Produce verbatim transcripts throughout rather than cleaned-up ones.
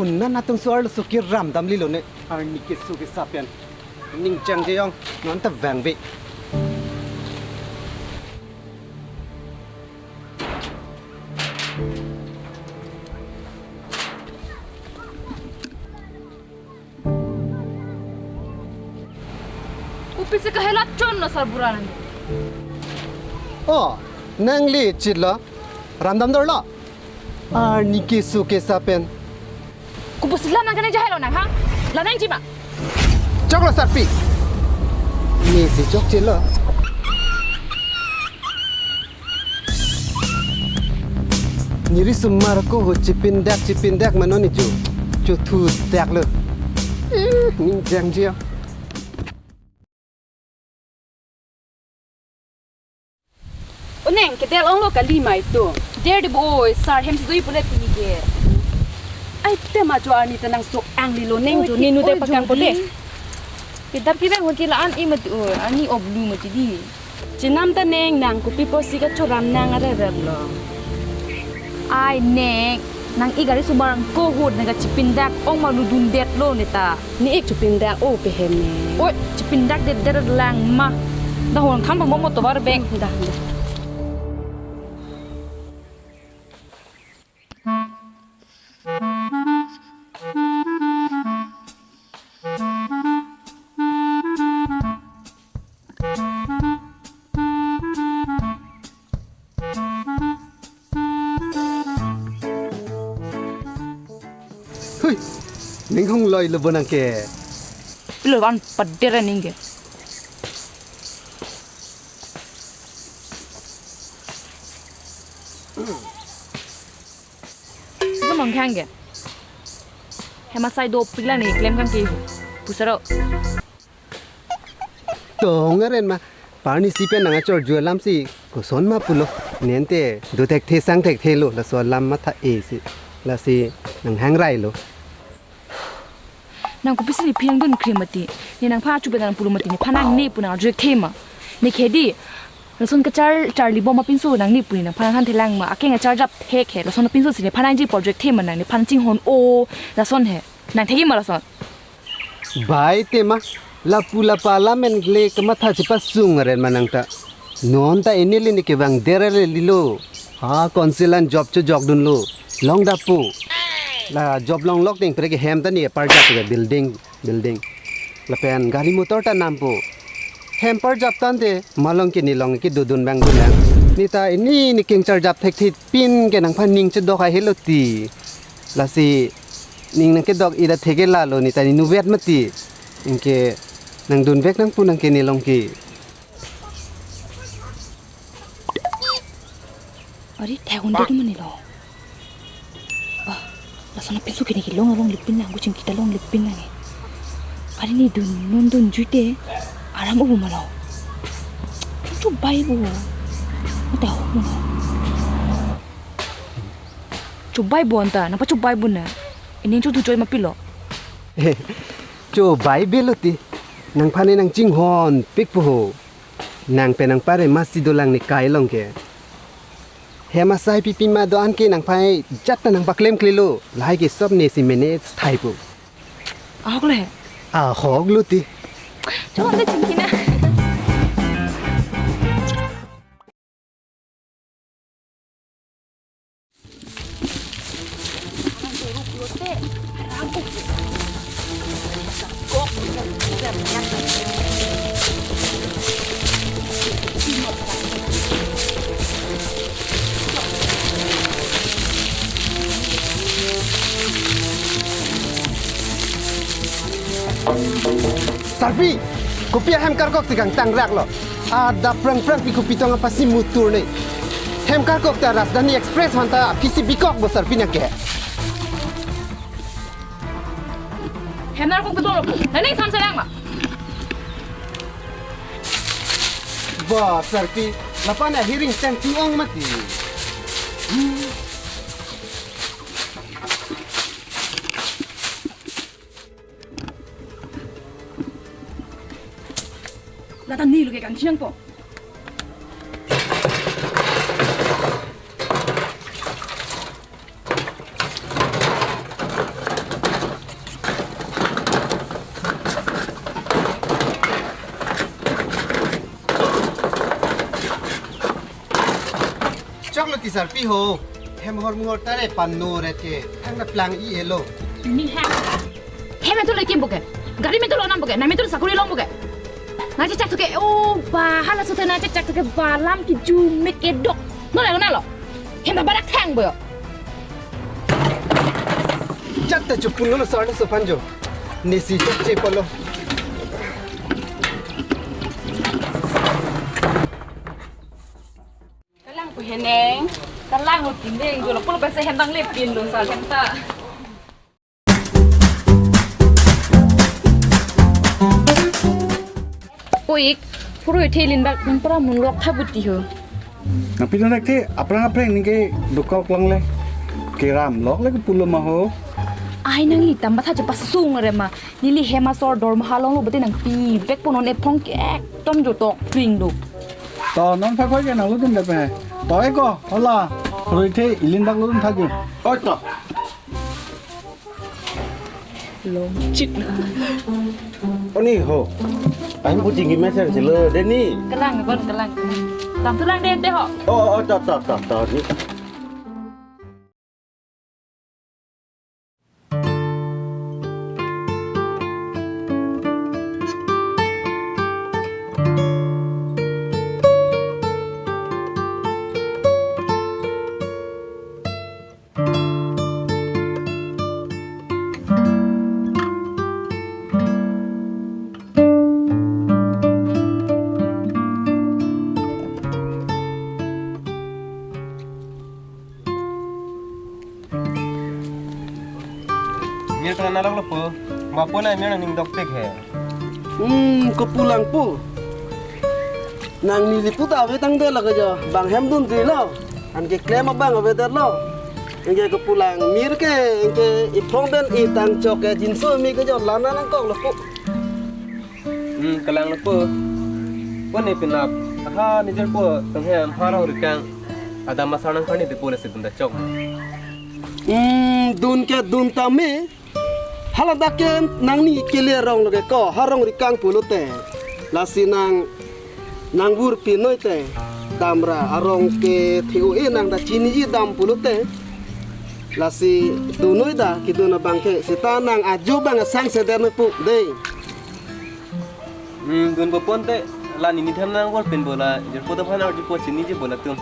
Non atum so arloso ke ramdam lilo ne. Arni keso kesa pen. Ning chengje ong, non ta vangve. Kopisi kahela chonlo sarbura nang. Oh, nangli chitlo. Ramdam dorlo. Arni keso kesa pen. Kopisi la nang kaningje helo nang ha? La nangji ma? Choklo sarpi. Nesi chokchelo. Neri sumar ko ho chipindak chipindak ma non ne chu. Chothudak lo. Eh, ning chengje. O neng, kedel onglo kali ma itum. Der di bo oi, sar hem si do-i pule ti ke. Ai tema jo arni ta nang so angli lo neng jo, oi, ne nu de oi, pakang jo pote di. Kedap kevang hoti la-an i mati oi, arni oblu mati di. Chenam ta neng nang kopi pusi kachoram nang arerep lo. Ai neng, nang ik gari sumar ko hut nang kachipindak ong ma ludun detlo ne ta. Ne ik chipindak o pehem ne. Oi, chipindak det det lang ma. Dah hong than bang mo tovar beng. Dah, dah. Hui, ning hung loi lo bo nang ke. Pilo van pader ning ke. Ito mong khang ke. Hem asai dopik lang ne klem khang ke. Pusaro. Tong aren ma, parni si pen nang achor ju alam si koson ma pulo. Nente do thekthe sang thekthe lo, laso alam matha-e si. Lasi nang hangrai lo. Nang kopisi ne phi nangdun krim mati. Ne nangphan achu pen nang pulo mati, nephan nangne pu nang arju-ik the ma. Ne khedi. Lason kachar charli bom apinso nangne pu ne nangphan nangthan thelang ma. Akeng acharjap thek he. Lason apinso si nephan nangji pu arju-ik the ma nang, nephan chinghon o. Lason he. Nang thek-i ma lason. Bai tema, lapu lapa lamen le kamatha chepasung aren ma nang ta. Non ta inili ne kevang der lelo. Ha, council an job chojokdunlo. Long dapo. La job longlok ding pre ke hem ta ne parjap ke building, building. Lapen gari motor ta nampo. Hem parjap tangte malong ke ne long ke dodun bang dun lang. Ne ta ini ne keng charjap thekthe pin ke nangphan ning chedok ahelo ti. Lasi ning nangkedok ida theke lalo ne ta ne nuvet mati. Anke nangdunvek nangpo nang ke ne long ke. Ari thek un dei mane lo. Bah, lason apinso ke ne kelong alongle pin nang, kuching kita longle pin nang. Ari ne dun non dunjui te aram ubu ma lo. Chubai bo. Mata ho mo. Chubai bo anta, nangpachubai bo na. Ining chu thuchoi ma pilo. Chubai belo ti. Nangphan ne nang chinghon pik po ho. Nang pen nang pare masi dolang ne kai long ke. Hem asai pipi ma do-an ke nangphan jat ta nangpaklem klelo. Lahai ke sob ne si manage thai po. Ahok le. Ahok lo ti. Chon de chingki na. Sarpi, kopi ahem karkok si kangtang rak lo. Adap prang prang pi kopi tong apasi mutur ne. Hem karkok ta Rajdhani Express aphan ta aphi si bikok bo sarpi nang ke. Hem nar kok betul lo. Nani sam sayang ma. Ba sarpi, lapan ahiring tang tu ong mati. Hmm. Lata ni luke kan siang po. Tisarpi ho, hem hor muhor tare pano re ke, thang na plang i elo. Ni hem. Hem itu lagi buke. Gari itu lonam buke. Nang itu sakuri long buke. Nang cek cek tuke, oh, bahala sute nang cek cek tuke balam ki jumek ke dok. No lo, no lo. Hem ta barak thang bo. Chat ta chupun lo sar lo sopan jo. Nesi cek cek polo. Kalang pu heneng, kalang pu kineng, jolo pulo pese hendang lepin lo sa henta. Oik, puro ithe linbak nang pura mun lok thabuti ho. Nang pino nak te, aprang aprang ningke dokok lang le. Keram lok le ke pulo ma ho. Ai nangli tam batha chepa sung re ma. Neli hem asor dormaha longlo bete nangpivek po non ephong ke ekdom jotok pring do. To non phai phai ke nang lutun dap he. To eko, hola. Rui the ilin bak lutun thagi. Oi to. Longchit na. Oni ho. Ahin puting ki mesen silo deni. Kelang bon kelang. Tam tulang dente ho. Oh, oh, to, to, to, to. Ni. Mir kana nalok lo po. Bapo na mir nang ning dokpek he. Hmm, kopulang po. Nang neli puta ave tangte lake jo. Bang hem dun jui lo. Anke klem abang avedet lo. Anke kopulang mir ke, anke iphong pen itang chok ke jinso mi ke jo lana nangkok lo po. Hmm, kelang lo po. Po ne pinap. Aha, nijer po tong he amhar rikang. Adam asar nang kani de po le si dun ta chok. Hmm, dun ke dun tame. Hala dak ke nangni kele arong lo ke ko, ha rong rikang pulote. Lasi nang nang vur pinoi te. Damra arong ke thiu e nang ta chiniji dam pulote. Lasi dunoi da kidun abang ke seta nang ajo bang asang seder ne pu dei. Hmm, dun po ponte la nini tham nang gol pen bola jer po da phana arju po chiniji bola tum.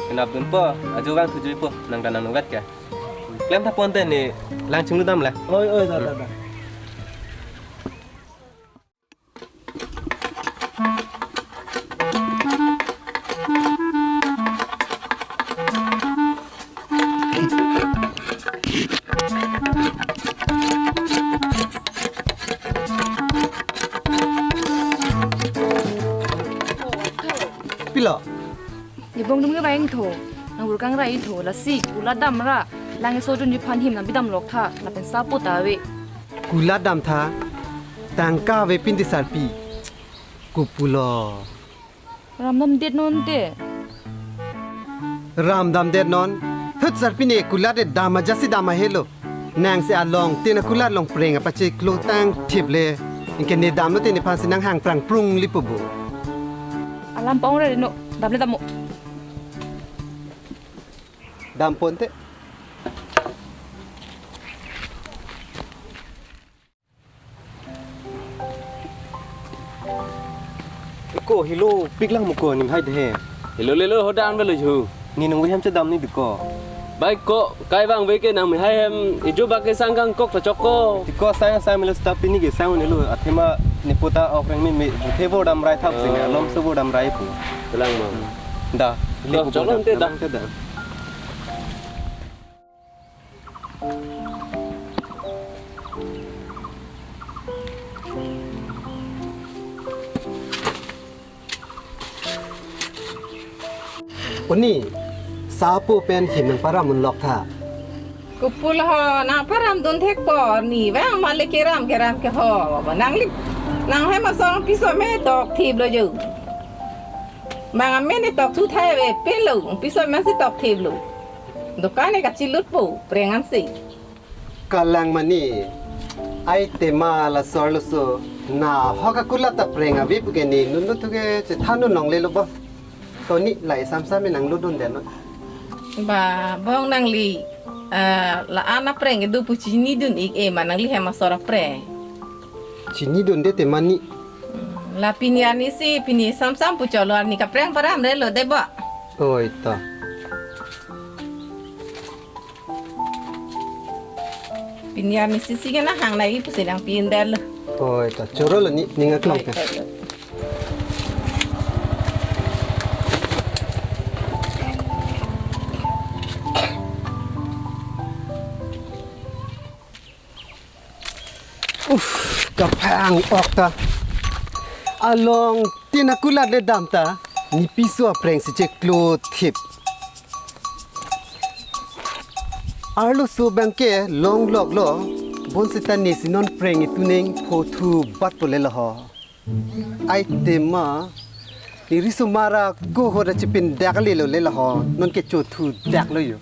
Kenap dun po ajo bang thuju po nang ta nang nungat ke. Klem tha ponte ne lang chinglu dam la. Oi, oi, da, da, da. Pilo. Nibong dum ke bang tho. Nang burkang rai tho. Lasi kulat damra. Lang so jun ji phan him nang bidam lok tha. Lapen sa po ta ave. Kulat dam tha. Tangka ave pin ti sarpi. Kopulo. Ram damdet non te. Ram damdet non. Hut sarpi ne kulat de dam ajasi dam ahelo. Nang si along tina kulat long preng apacheklo tang thip le. Anke ne damlo te nephan si nang hang prang prung li po bo. Alam paong re no. Dam le dam mo. Dam ponte. Ko helo pik lang mo ko nim hai de he. Helo lelo ho dan velo ju. Ne nungve hem chedam ni biko. Bai ko kai vangve ke nang me hai hem ijo bak ke sang kangkok ta chok ko. Ti ko sang sang melo stap pini ke sang nelo athema ne puta ok reng mi me the vur damrai thap sing alom se vur damrai pu. Kelang ma. Da. To, chok lo ante da. Te da. Oni, sapo pen him nang param un lok tha. Kopulo ho, nang param dun thek por, ni vang malik keram keram ke ho, nang lip, nang hem asong piso me tok thip lo ju. Bang amen ne tok thu thai ve pin lo, piso me si tok thip lo. Dukan ne kachilut po, prengan si. Kalang mani, ai tema la sor lo so, na ho ka kulat ta preng avi pu ke ni nun nun thu ke chethan nun nong le lo bo. To ni lai sam sam nang ludun den no. Ba, bong nangli, ah, la-an apreng kedo pu chinidun-ik e ma nangli hem asor apre. Chinidunde te mani. La pini arnisi, pini samsam pu cholo arni kapreng param relo dei bo. Oi ta. Pini arnisi si kena hang nai pusi nangpi-un detlo. Oi ta, chorolo ni, ning aklong ke. Oi, oi, oi. Uff, kaphang-ok ta. Along tin akulat le dam ta. Ne piso apreng si cheklo thip. Arloso abang ke longloklo. Bonseta nesi non preng ituneng phothu bat po le laho. Ai tema. Ne riso mara ko ho da chipindak lelo le laho. Non ke chothudak lo yo.